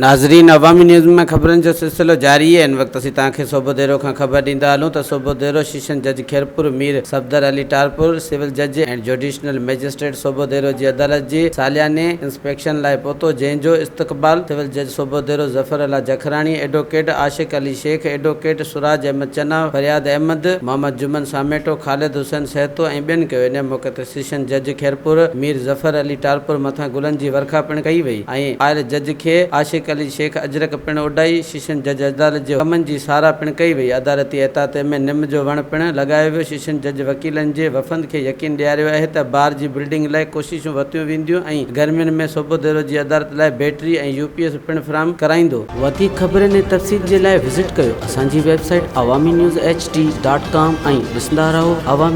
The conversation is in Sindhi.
ناظرين عوامي نيوز ۾ خبرن جو سلسلو جاري آهي ان وقت اسين توهان کي صوبوديرو کان خبر ڏيندا هلون ته صوبوديرو سيشن جج خيرپور مير صفدر علي ٽالپر سول جج ۽ جوڊيشنل مئجسٽريٽ صوبوديرو جي عدالت جي سالياني انسپيڪشن لاء پهتو جنهن جو استقبال سول جج صوبوديرو ظفر الله جکراڻي، ايڊووڪيٽ عاشق علي شيخ، ايڊووڪيٽ سراج احمد چنا، فرياد احمد، محمد جمن ساميٽو، خالد حسين سهتو ۽ ٻين ڪيو. انهيء موقعي تي سيشن جج خيرپور مير ظفر علي ٽالپر مٿان گلن جي ورکا پڻ ڪئي وئي ۽ آيل جج کي عاشق علي شيخ اجرڪ پڻ اوڍائي. سيشن جج عدالت جي ڪمن جي ساراهه پڻ ڪئي وئي. عدالتي احاطي ۾ نم جو وڻ پڻ لڳايو ويو. سيشن جج وڪيلن جي وفد کي يقين ڏياريو آهي ته بار جي بلڊنگ لاء ڪوششون ورتيون وينديون ۽ گرمين ۾ صوبوديرو جي عدالت لاء بيٽري ۽ يو پي ايس پڻ فراهم ڪرائيندو. وڌيڪ خبرن ۽ تفصيل جي لاء وزٽ ڪيو اسان جي website Awami news H D dot com ۽ ڏسندا رهو عوامي.